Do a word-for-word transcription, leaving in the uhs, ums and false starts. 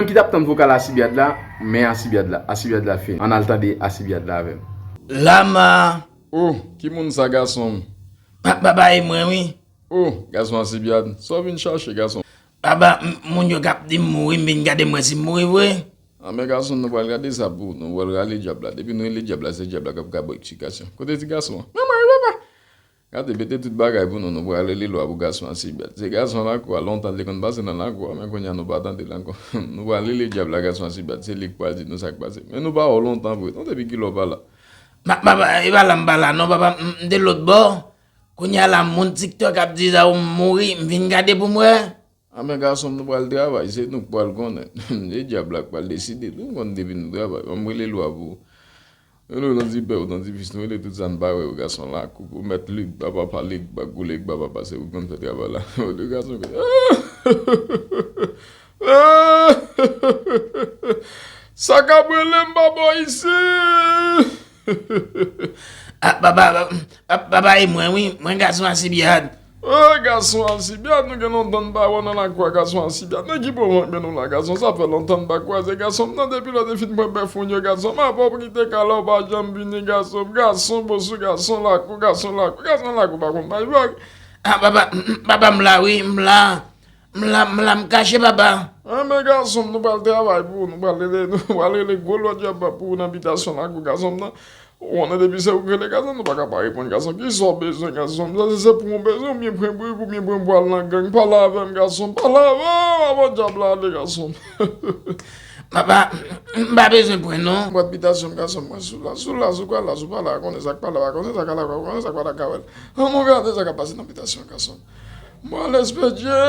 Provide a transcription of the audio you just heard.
Moun ki t ap tann vokal Asibyad la, men Asibyad la, Asibyad la fini. Ann al tande Asibyad la avè m. Lama. Oh, ki moun sa, gason m? Pa, papa, e mwen, wi. Oh, gason Asibyad, sa w vin chache, gason? Papa, m, moun yo k ap di m mouri, m vin gade m wè si m mouri vre. Ah, men gason, nou pral gade sa pou nou, nou pral rale dyab la. Depi nou rele dyab la, se dyab la k ap ka ba w eksplikasyon. Kote ti gason an? Manman, wi, papa. Gade, mete tout bagay pou nou, nou pral rele lwa pou gason Asibyad. Se gason lakou a, lontan li konn pase nan lakou a, men kounye a nou pa tande l ankò. Nou pral rele dyab la, gason Asibyad, se li k pral di nou sa k pase. Men nou pa wè w lontan vre, non, depi kilè w pa la? Ma, papa, e pa la m pa la, non, papa, m, m te lòt bò. Kounye a la, moun TikTok ap di sa, ou mouri, m vin gade pou m wè. Ah, men gason m, nou pral travay, se nou k pral konnen. Se dyab la k pral deside, nou konn depi nou travay. Ban m rele lwa pou ou. Rele w nan dipè, w nan difis, nou rele tout sa n pa wè yo, gason lakou, pou mèt Lig, ba papa Lig, ba gwo Lig, ba papa, se ou k konn fè travay la. Ou de gason ke. Sa k ap rele m pa bò isi. Ah, papa, papa, papa, e mwen, wi, mwen gason Asibyad. Oh, gason Asibyad, nou gen lontan n pa wè w nan lakou a, gason Asibyad. Nan ki moman k mennen w la, gason? Sa fè lontan n pa kwaze, gason m. Nan depi lè w te fin pran bèf moun yo, gason m. Apa w kite kay la, w pa janm vini, gason m. Gason bosou, gason lakou, gason lakou, gason lakou pa konn bay vag. Ah, papa, papa, m la, wi, m la. M la, m la, m kache, papa. Ah, men gason m, nou pral travay pou ou, nou pral rele, nou pral rele gwo lwa dyab pou ou nan bitasyon lakou, gason m nan. Ou konnen depi se ou k rele, gason, nou pa ka pa reponn, gason. Kisa w bezwen, gason m? Sa se, se pou w bezwen, oubyen pran bri, oubyen pran bwal nan gang. Pale avè m, gason m, pale avè m, avan dyab la ale, gason m. Papa, m pa bezwen pran, non. Bwat bitasyon m, gason m, mwen sou la, sou la, sou kwa la, sou pa la, konnen sa k pa la, pa konnen sa k pa la, pa konnen sa k pa la, ka wè l. An, mwen gade sa k ap pase nan bitasyon, gason m. Mwen al espedye.